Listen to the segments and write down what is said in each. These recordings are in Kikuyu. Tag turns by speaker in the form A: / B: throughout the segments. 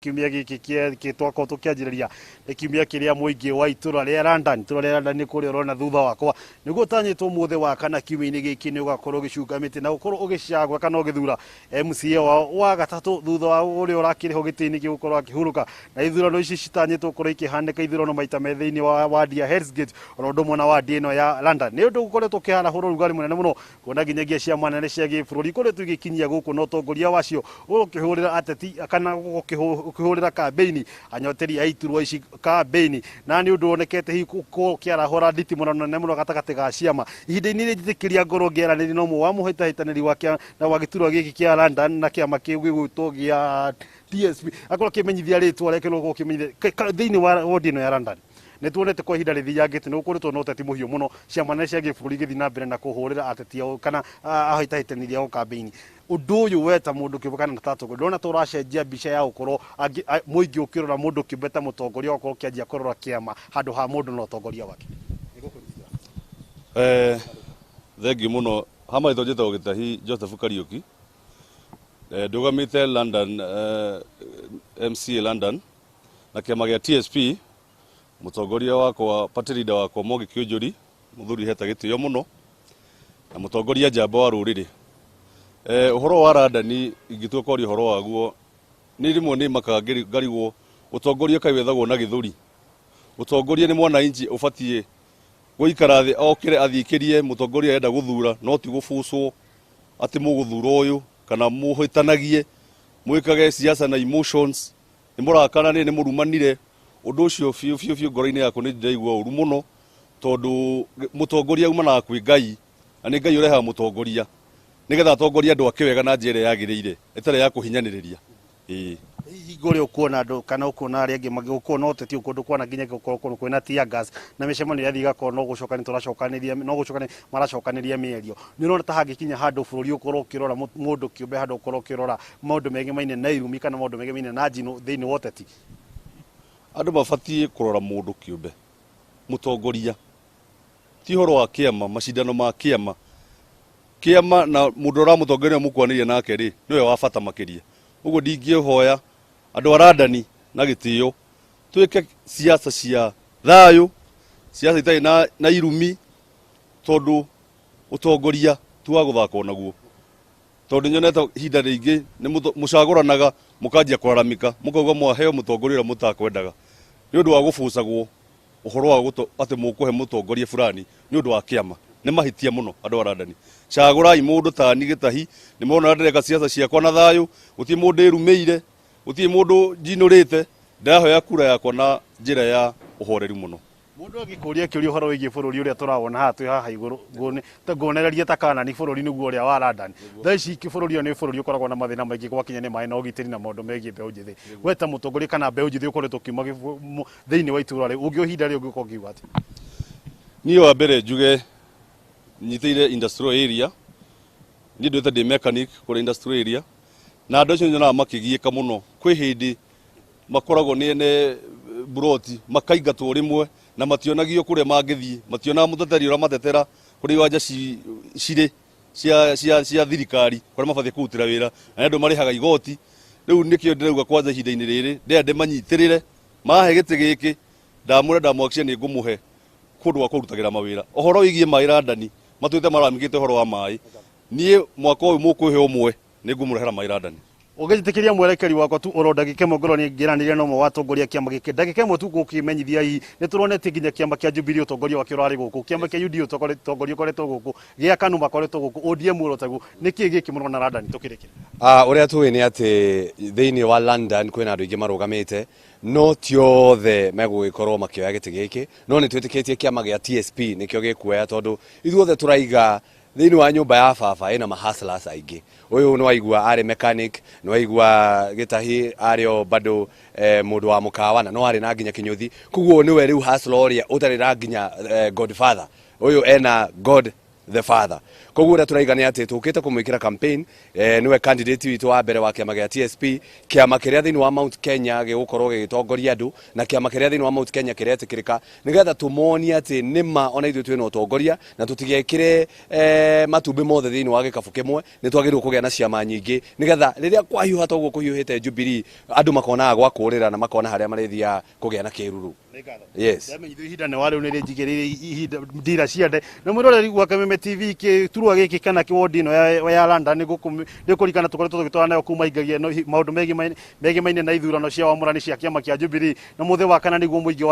A: Kiumia gĩkĩ kĩ twakorwo tũkĩanjĩrĩria nĩ kiumia kĩrĩa mũingĩ wa itũra rĩa London, itũra rĩa London nĩ kũrĩa ũrona thutha wakwa nĩguo ũtanyĩtwo ũmũthĩ wa kana kiumia-inĩ gĩkĩ nĩ ũgakorwo ũgĩcunga mĩtĩ na gũkorwo ũgĩcagũra kana ũgĩthura MCA wao wa gatatũ thutha wa ũrĩa ũrakĩrĩ ho gĩtĩ-inĩ gĩgũkorwo akĩhurũka. Na ithurano ici citanyĩtwo gũkorwo ikĩhanĩka ithurano maita me thĩinĩ wa wadi ya Hell's Gate ona ũndũ ũmwe na wadi ĩno ya London. Nĩ ũndũ ũkoretwo ũkĩharahũra ũrugarĩ mũnene mũno kuona nginyagia ciama nene cia gĩbũrũri ikoretwo igĩkinyia gũkũ na ũtongoria wacio ũkĩhũrĩra ateti kana ũkĩhũrĩra kambĩini anyoteri a iturwa ici kambĩini, na nĩ ũndũ wonekete hihi gũkorwo ũkĩarahũra nditimũrano nene mũno gatagatĩ ga ciama. Ihinda-inĩ rĩrĩ njĩtĩkĩria ngorwo ngĩaranĩria na ũmwe wa mũhĩtahĩtanĩri wa na wa gĩturwa gĩkĩ kĩa London na kĩama kĩu gĩgwĩtwo gĩa TSP akorwo akĩmenyithia rĩtwa rĩake no gũkĩmenyithia thĩinĩ wa wodi ĩno ya London. Nĩ tuonete kwa ihinda rĩthiangĩte nĩ gũkoretwo na ũteti mũhiũ mũno, ciama nene cia gĩbũrũri igĩthiĩ na mbere na kũhũrĩra ateti ao kana ahĩtahĩtanĩri ao kambĩini. Ũndũ ũyũ we ta mũndũ kĩũmbe kana ta atongoria ndũrona ta ũracenjia mbica ya gũkorwo mũingĩ ũkĩrora mũndũ kĩũmbe ta mũtongoria ũgakorwo ũkĩanjia kũrora kĩama handũ ha mũndũ na ũtongoria wake?
B: Thengiũ mũno. Ha marĩtwa njĩtagwo Gĩtahi Joseph Kariũki. Ndũgamĩte London, MCA London na kĩama gĩa TSP. Mũtongoria wakwa, party leader wakwa Mwangi Kĩũnjũri, mũthuri hete gĩtĩo mũno na mũtongoria njamba wa rũrĩrĩ. Ũhoro wa London ingĩtua kwaria ũhoro waguo nĩ rĩmwe nĩ makaga ngarigwo ũtongoria kaĩ wethagwo na gĩthũri. Ũtongoria nĩ mwananchi ũbatiĩ gũikara thĩ okĩre athiĩkĩrie mũtongoria arenda gũthura, no ti gũbucwo atĩ mũgũthura ũyũ kana mũhĩtanagie mwĩkage siasa na emotions, nĩ mũrakananire, nĩ mũrumanire. Ũndũ ũcio biũ biũ biũ ngoro-inĩ yakwa nĩ ndĩraigua ũru mũno, tondũ mũtongoria umanaga kwĩ Ngai, na nĩ Ngai ũrehaga mũtongoria nĩgetha atongorie andũ ake wega na njĩra ĩrĩa yagĩrĩire ĩtarĩ ya kũhinyanĩrĩria. Ĩĩ.
A: Hingo ĩrĩa ũkuona andũ kana ũkuona arĩa angĩ magĩũkuona ũteti kũndũ kwana nginya gũkorwo kũndũ kwĩna tear gas na mĩcemanio yathiĩ ĩgakorwo no gũcokania tũracokanĩria, no gũcokania maracokanĩria mĩario, nĩ ũrona ta hangĩkinya handũ bũrũri ũkorwo ũkĩrora mũndũ kĩũmbe, handũ ũkorwo ũkĩrora maũndũ megemaine na irumi kana maũndũ megemaine na njino thĩinĩ wa ũteti?
B: Andũ mabatiĩ kũrora mũndũ kĩũmbe, mũtongoria, ti ũhoro wa kĩama, macindano ma kĩama. Kĩama na mũndũ ũramũtongoria mũkwanĩria nake rĩ, nĩwe wa bata makĩria. Ũguo ndingĩhoya andũ a London na gĩtĩo twĩke siasa cia thayũ, siasa itarĩ na irumi, tondũ ũtongoria ti wa gũthakwo naguo. Tondũ nyonete ihinda rĩingĩ nĩ mũcagũranaga mũkanjia kũraramika, mũkauga mwaheo mũtongoria ũrĩa mũtakwendaga nĩ ũndũ wa gũbucagwo ũhoro wa atĩ mũkũhe mũtongoria fulani nĩ ũndũ wa kĩama. Nĩ mahĩtia mũno andũ a London. Cagũrai mũndũ ta niĩ Gĩtahi, nĩ mona ndĩreka siasa ciakwa na thayũ, gũtirĩ mũndũ ndĩrumĩire, gũtirĩ mũndũ njinũrĩte, ndĩrahoya kura yakwa na njĩra ya ũhoreru mũno.
A: Mũndũ angĩkũria kĩũria ũhoro wĩgiĩ bũrũri ũrĩa tũrawona haha twĩ haha igũrũ, nguonereria ta kana nĩ bũrũri nĩguo ũrĩa wa London. Thaa ici bũrũri ũyũ nĩ bũrũri ũkoragwo na mathĩna maingĩ gwakinya nĩ maĩ na ũgitĩri na maũndũ megiĩ mbeũ njĩthĩ. We ta mũtongoria kana mbeũ njĩthĩ ũkoretwo ũkiuma thĩinĩ wa itũũra rĩu, ũngĩ ihinda rĩu ũngĩkorwo ũkiuga atĩa?
B: Niĩ wa mbere njuge nyitĩire industrial area, niĩ nduĩte ndĩ mechanic kũrĩa industrial area, na andũ acio nyonaga makĩgiĩka mũno. Kwĩ hĩndĩ makoragwo nĩ ene buroti makaingatwo rĩmwe na mationagio kũrĩa mangĩthiĩ, mationaga mũteteri ũramatetera kũrĩa iwanja cirĩ cia thirikari kũrĩa mabatiĩ kũrutĩra wĩra, na andũ marĩhaga igoti. Rĩu nĩkĩo ndĩrauga kwanza ihinda-inĩ rĩrĩ ndĩrenda ndĩmanyitĩrĩre, mahe gĩtĩ gĩkĩ ndamwĩra ndamwakisha nĩ ngũmũhe kũndũ gwa kũrutagĩra mawĩra. Ũhoro wĩgiĩ maĩ London, matũĩte mararamikĩte ũhoro wa maĩ, niĩ mwaka ũyũ mũkũhe ũmwe nĩ ngũmũrehera maĩ London.
A: Ũngĩnjĩtĩkĩria mwerekeri wakwa tu oro ndagĩka ĩmwe ngorwo nĩ ngĩranĩria na ũmwe wa atongoria a kĩama gĩkĩ, ndagĩka ĩmwe tu gũkĩmenyithia hihi nĩ tũronete nginya kĩama kĩa Jubilee ũtongoria wakĩo ũrarĩ gũkũ, kĩama kĩa UDA ũtongoria ũkoretwo gũkũ, gĩa KANU makoretwo gũkũ, ODM oro taguo, nĩkĩ gĩkĩ mũrona London tũkĩrĩkĩra?
C: Ũrĩa tũĩ nĩ atĩ thĩinĩ wa London kwĩna andũ aingĩ marũgamĩte, no ti othe megũgĩkorwo makĩoya gĩtĩ gĩkĩ, no nĩ twĩtĩkĩtie kĩama gĩa TSP nĩkĩo gĩkuoya, tondũ ithuothe tũraiga thĩinĩ wa nyũmba ya baba ĩna ma hustlers aingĩ. Ũyũ nĩ waigua arĩ mechanic, nĩ waigua Gĩtahi arĩ o bado mũndũ wa mũkawa, na no arĩ na nginya kĩnyũthi. Koguo nĩwe rĩu hustler ũrĩa ũtarĩ na nginya godfather. Ũyũ ena god The father. Koguo ũrĩa tũraiga nĩ atĩ tũkĩte kũmwĩkĩra campaign, nĩwe candidate witũ wa mbere wa kĩama gĩa TSP, kĩama kĩrĩa thĩinĩ wa Mount Kenya gĩgũkorwo gĩgĩtongoria andũ, na kĩama kĩrĩa thĩinĩ wa Mount Kenya kĩretĩkĩrĩka, nĩgetha tũmonie atĩ nĩma ona ithuĩ twĩna ũtongoria na tũtigekĩre matumbĩ mothe thĩinĩ wa gĩkabũ kĩmwe. Nĩ twagĩrĩirwo kũgĩa na ciama nyingĩ nĩgetha rĩrĩa kwahiũha toguo kũhiũhĩte Jubilee, andũ makonaga gwa kũũrĩra na makona harĩa marĩthiaga kũgĩa na kĩruru. Yes.
A: Ndamenyithio ihinda nĩ warĩu nĩ rĩnjigĩrĩire ihinda ndira ciande na mwĩroreri gwa Kameme TV gĩturwa gĩkĩ kana kĩwondi ĩno ya London nĩ kũringana tũkoretwo tũgĩtwara nayo kuma ingagia ĩno maũndũ megimaine na ithurano cia wamũrani cia kĩama kĩa Jubilee, na mũthĩ wa kana nĩguo mũingĩ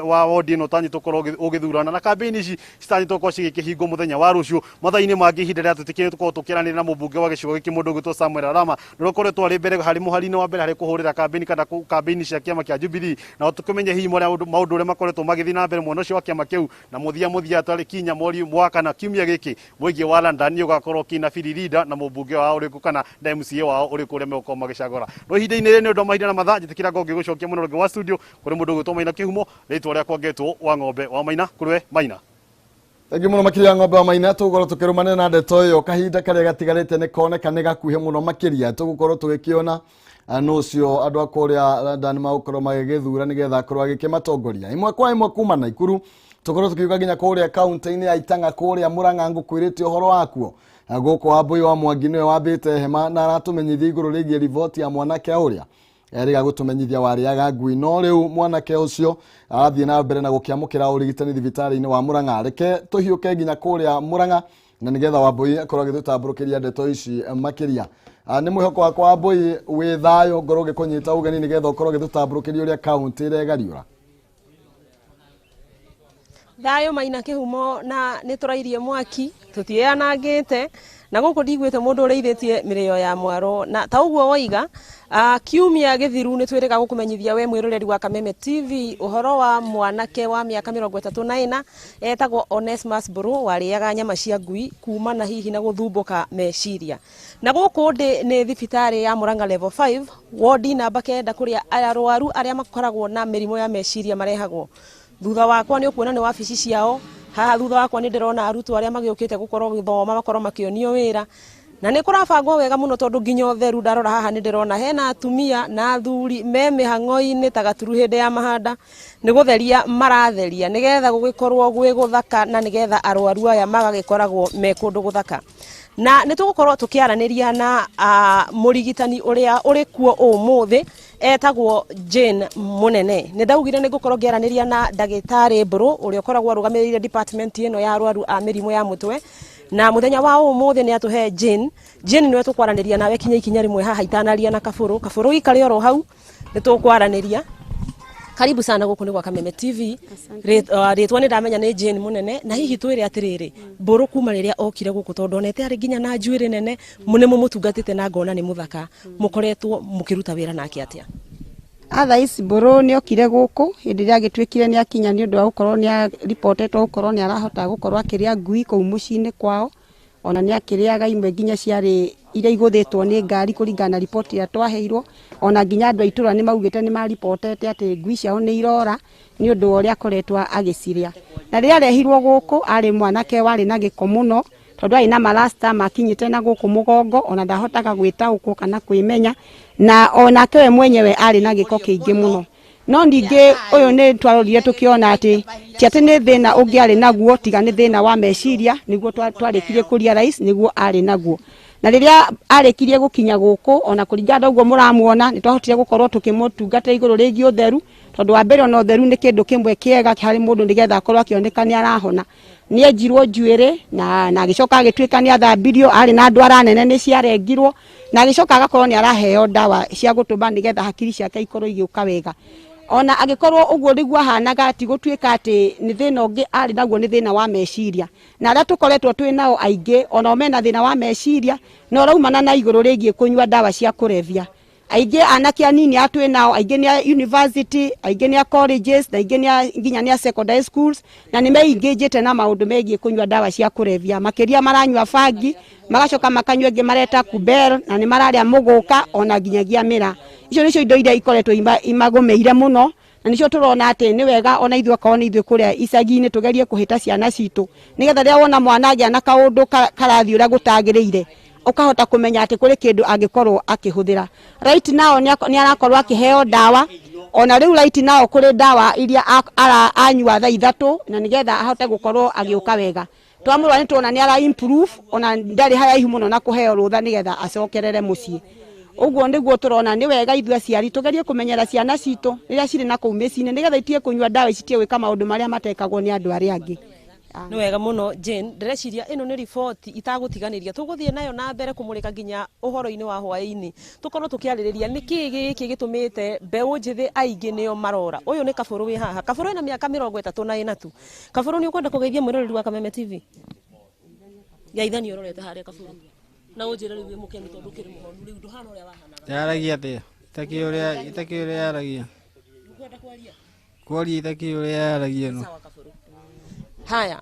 A: wa wondi ĩno ũtanyĩtwo gũkorwo ũgĩthurana, na kambĩini ici citanyĩtwo gũkorwo cigĩkĩhingwo mũthenya wa rũciũ mathaa-inĩ mangĩ. Ihinda rĩa tũtikĩrĩ tũkorwo tũkĩaranĩria na mũmbunge wa gĩcigo gĩkĩ, mũndũ ũgwĩtwo Samuel Arama, nĩ ũkoretwo arĩ mbere harĩ mũhari-inĩ wa mbere harĩ kũhũrĩra kambĩini kana kambĩini cia kĩama kĩa Jubilee, na tũkĩmenye hihi maũndũ ũrĩa makoretwo magĩthiĩ na mbere mwena ũcio wa kĩama kĩu. Na mũthia mũthia tarĩ kinya mweri wa kana kiumia gĩkĩ, mũingĩ wa London nĩ ũgakorwo ũkĩina biririnda na mũmbunge wao ũrĩkũ kana na MCA wao ũrĩkũ ũrĩa megũkorwo magĩcagũra. No ihinda-inĩ rĩrĩ, nĩ ũndũ wa mahinda na mathaa, njĩtĩkĩra ngorwo ngĩgũcokia mũno rũngĩ wa studio kũrĩ mũndũ ũgwĩtwo Maina Kĩhumo. Rĩtwa rĩakwa ngetwo wa ng'ombe wa Maina. Kũrĩ we, Maina.
D: Thengiũ mũno makĩria, ng'ombe wa Maina. Tũgũkorwo tũkĩrũmanĩra na ndeto ĩyo kahinda karĩa gatigarĩte nĩ koneka nĩ gakuhĩ mũno makĩria. Tũgũkorwo tũgĩkĩona nũ ũcio andũ a kũrĩa London magũkorwo magĩgĩthura nĩgetha akorwo agĩkĩmatongoria ĩmwe kwa ĩmwe. Kuma Naikuru tũkorwo tũkiuga nginya kũrĩa kaunti-inĩ ya Itang'a, kũrĩa Murang'a, ngũkwĩrĩte ũhoro wakuo. Gũkũ Wambui wa Mwangi nĩwe wambĩte hema na aratũmenyithia igũrũ rĩgiĩ riboti ya mwanake ũrĩa erĩga gũtũmenyithia warĩaga ngui, no rĩu mwanake ũcio arathiĩ na mbere na gũkĩamũkĩra ũrigitani thibitarĩ-inĩ wa Murang'a. Reke tũhiũke nginya kũrĩa Murang'a na nĩgetha Wambui akorwo agĩtũtambũrũkĩria ndeto ici makĩria. Nĩ mwĩhoko wakwa, Wambui, wĩ thayũ, ngorwo ngĩkũnyita ũgeni nĩgetha ũkorwo ũgĩtũtambũrũkĩria ũrĩa kaunti ĩregariũra.
E: Thayũ, Maina Kĩhumo, na nĩ tũrairie mwaki tũtiĩanangĩte na gũkũ ndiguĩte mũndũ ũrĩithĩtie mĩrĩo ya mwaro. Na ta ũguo woiga, kiumia gĩthiru nĩ twĩrĩga gũkũmenyithia we mwĩroreri wa Kameme TV ũhoro wa mwanake wa mĩaka 34 etagwo Onesmus Mburu warĩaga nyama cia ngui kumana hihi na gũthumbũka meciria. Na gũkũ ndĩ nĩ thibitarĩ ya Murang'a level 5, wodi namba 9, kũrĩa arwaru arĩa makoragwo na mĩrimũ ya meciria marehagwo. Thutha wakwa nĩ ũkuona nĩ wabici ciao. Haha thutha wakwa nĩ ndĩrona arutwo arĩa magĩũkĩte gũkorwo gĩthoma, makorwo makĩonio wĩra, na nĩ kũrabangwo wega mũno tondũ nginya ũtheru ndarora haha nĩ ndĩrona hena atumia na athuri me mĩhang'o-inĩ ta gaturu hĩndĩ ya mahanda, nĩ gũtheria maratheria nĩgetha gũgĩkorwo gwĩ gũthaka na nĩgetha arwaru aya magagĩkoragwo me kũndũ gũthaka. Na nĩ tũgũkorwo tũkĩaranĩria na mũrigitani ũrĩa ũrĩ kuo ũmũthĩ etagwo Jane Mũnene. Nĩ ndaugire nĩ ngũkorwo ngĩaranĩria na ndagĩtarĩ Mbũrũ ũrĩa ũkoragwo arũgamĩrĩire department ĩno ya arwaru a mĩrimũ ya mũtwe, na mũthenya wa ũmũthĩ nĩ atũhe Jane. Jane nĩwe tũkwaranĩria nawe kinya ikinya rĩmwe haha itanaria na Kabũrũ. Kabũrũ, ikare oro hau, nĩ tũkwaranĩria. Karibu sana gũkũ nĩ gwa Kameme TV. Rĩtwa nĩ ndamenya nĩ Jane Mũnene, na hihi twĩre atĩrĩrĩ, Mbũrũ kuma rĩrĩa okire gũkũ, tondũ onete arĩ nginya na njuĩrĩ nene, nĩ mũmũtungatĩte na ngona nĩ mũthaka, mũkoretwo mũkĩruta wĩra nake atĩa?
F: Thaa ici Mbũrũ nĩ okire gũkũ hĩndĩ ĩrĩa agĩtuĩkire nĩ akinya nĩ ũndũ wa gũkorwo nĩ aripotetwo gũkorwo nĩ arahota gũkorwo akĩrĩa ngui kũu mũciĩ-inĩ kwao. Ona nĩ akĩrĩaga imwe nginya ciarĩ iria igũthĩtwo nĩ ngari kũringana na riboti ĩrĩa twaheirwo. Ona nginya andũ a itũra nĩ maugĩte nĩ maribotete atĩ ngui ciao nĩ irora nĩ ũndũ wa ũrĩa akoretwo agĩcirĩa. Na rĩrĩa arehirwo gũkũ arĩ mwanake warĩ na gĩko mũno, tondũ arĩ na marasta makinyĩte na gũkũ mũgongo, ona ndahotaga gwĩtaũkwo kana kwĩmenya, na onake we mwenyewe arĩ na gĩko kĩingĩ mũno. No ningĩ ũyũ nĩ twarorire tũkĩona atĩ ti atĩ nĩ thĩna ũngĩ arĩ naguo tiga nĩ thĩna wa meciria, nĩguo twarĩkirie kũ realize nĩguo arĩ naguo. Na rĩrĩa arĩkirie gũkinya gũkũ, ona kũringana na ũguo mũramuona, nĩ twahotire gũkorwo tũkĩmũtungata igũrũ rĩgiĩ ũtheru, tondũ wa mbere ona ũtheru nĩ kĩndũ kĩmwe kĩega harĩ mũndũ nĩgetha akorwo akĩoneka nĩ arahona. Nĩ enjirwo njuĩrĩ na agĩcoka agĩtuĩka nĩ athambirio, arĩ na ndwara nene nĩ ciarengirwo, na agĩcoka agakorwo nĩ araheo ndawa cia gũtũma nĩgetha hakiri ciake ikorwo igĩũka wega. Ona agĩkorwo ũguo nĩguo ahanaga, ti gũtuĩka atĩ nĩ thĩna ũngĩ arĩ naguo, nĩ thĩna wa meciria. Na arĩa tũkoretwo twĩ nao aingĩ onao mena thĩna wa meciria na ũraumana na igũrũ rĩgiĩ kũnyua ndawa cia kũrebia. Aingĩ anake anini a twĩ nao, aingĩ nĩ a university, aingĩ nĩ a colleges, na aingĩ nĩ a nginya nĩ a secondary schools, na nĩ meingĩnjĩte na maũndũ megiĩ kũnyua ndawa cia kũrebia. Makĩria maranyua bangi, magacoka makanyua ĩngĩ mareta kubel, na nĩ mararĩa mũgũka ona nginyagia mĩra. Icio nĩcio indo iria ikoretwo imagũmĩire mũno. Na nĩcio tũrona atĩ nĩ wega ona ithuĩ okorwo nĩ ithuĩ kũrĩa icagi-inĩ tũgerie kũhĩta ciana citũ, nĩgetha rĩrĩa wona mwana agĩa na kaũndũ karathiĩ ũrĩa gũtagĩrĩire, ũkahota kũmenya atĩ kũrĩ kĩndũ angĩkorwo akĩhũthĩra. Right now nĩ arakorwo akĩheo ndawa, ona rĩu right now kũrĩ ndawa iria anyua thaa 3, na nĩgetha ahote gũkorwo agĩũka wega. Twamũrora nĩ tuona nĩ ara improve, ona ndarĩ haraihu mũno na kũheo rũtha nĩgetha acokerere mũciĩ. Ũguo nĩguo tũrona nĩ wega ithuĩ aciari tũgerie kũmenyera ciana citũ rĩrĩa cirĩ na kũu mĩciĩ-inĩ, nĩgetha itige kũnyua ndawa ici, itige gwĩka maũndũ marĩa matekagwo nĩ andũ arĩa angĩ.
E: Nĩ wega mũno, Jane. Ndĩreciria ĩno nĩ riboti itagũtiganĩria, tũgũthiĩ nayo na mbere kũmũrĩka nginya ũhoro-inĩ wa hwaĩ-inĩ, tũkorwo tũkĩarĩrĩria nĩkĩ gĩkĩ gĩtũmĩte mbeũ njĩthĩ aingĩ nĩo marora. Ũyũ nĩ Kabũrũ wĩ haha. Kabũrũ ena mĩaka 34 tu. Kabũrũ, nĩ ũkwenda kũgeithia mwĩroreri wa Kameme TV? Geithania ũrorete harĩa, Kabũrũ, na ũnjĩre rĩu wĩ mũkenu tondũ ũkĩrĩ mũhonu rĩu, ndũhana ũrĩa wahanaga.
G: Yaragia atĩa? Itakĩũĩ ũrĩa, itakĩũĩ ũrĩa yaragia.
E: Ndũkwenda kwaria?
G: Kwaria itakĩũĩ ũrĩa yaragia no.
E: Sawa, Kabũrũ. Haya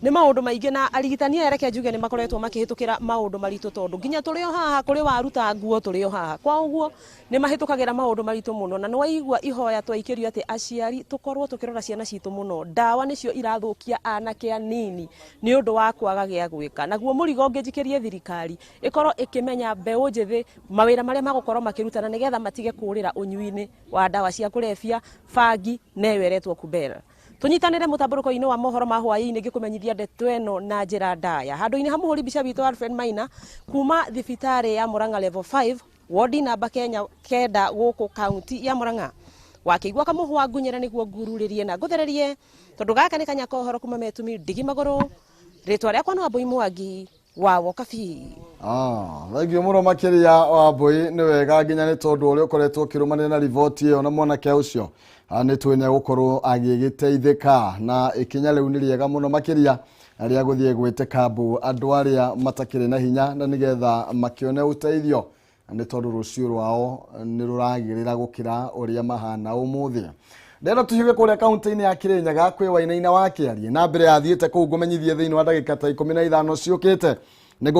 E: nĩ maũndũ maingĩ, na arigitani aya reke njuge nĩ makoretwo makĩhĩtũkĩra maũndũ maritũ, tondũ nginya tũrĩ o haha kũrĩ waruta nguo tũrĩ o haha. Kwa ũguo nĩ mahĩtũkagĩra maũndũ maritũ mũno, na nĩ waigua ihoya twaikĩrio atĩ aciari tũkorwo tũkĩrora ciana citũ mũno. Ndawa nĩcio irathũkia anake anini nĩ ũndũ wa kwaga gĩa gwĩka. Naguo mũrigo ũngĩnjikĩrie thirikari ĩkorwo ĩkĩmenya mbeũ njĩthĩ mawĩra marĩa magũkorwo makĩrutana, nĩgetha matige kũrĩra ũnyui-inĩ wa ndawa cia kũrebia, bangi na ĩyo ĩretwo kubera. Tũnyitanĩre mũtambũrũko-inĩ wa mohoro ma hwaĩ-inĩ ngĩkũmenyithia ndeto ĩno na njĩra ndaya. Handũ-inĩ ha mũhũri mbica witũ Alfred Maina, kuma thibitarĩ ya Murang'a level 5, wodi namba Kenya 9, gũkũ kaunti ya Murang'a, wakĩigua kamũhwa ngunyĩra nĩguo ngururĩrie na ngũthererie, tondũ gaka nĩ kanya kohoro kuma metumi ndigi magũrũ. Rĩtwa rĩakwa no Wambui Mwangi wa Wokabi.
D: Ah, thank you mũno makĩria, Wambui. Nĩ wega nginya nĩ tondũ ũrĩa ũkoretwo ũkĩrũmanĩra na riboti ĩyo na mwanake ũcio. Ah, nĩ tũĩ nĩ egũkorwo agĩgĩteithĩka, na ikinya rĩu nĩ rĩega mũno makĩria rĩa gũthiĩ gwĩtĩka mbu andũ arĩa matakĩrĩ na hinya, na nĩgetha makĩone ũteithio, nĩ tondũ rũciũ rwao nĩ rũragĩrĩra gũkĩra ũrĩa mahana ũmũthĩ. Ndĩrenda tũhiũke kũrĩa kaunti-inĩ ya Kirinyaga kwĩ Wainaina wa Kĩarie, na mbere yathiĩte kũu ngũmenyithie thĩinĩ wa ndagĩka ta 15 ciũkĩte nĩ.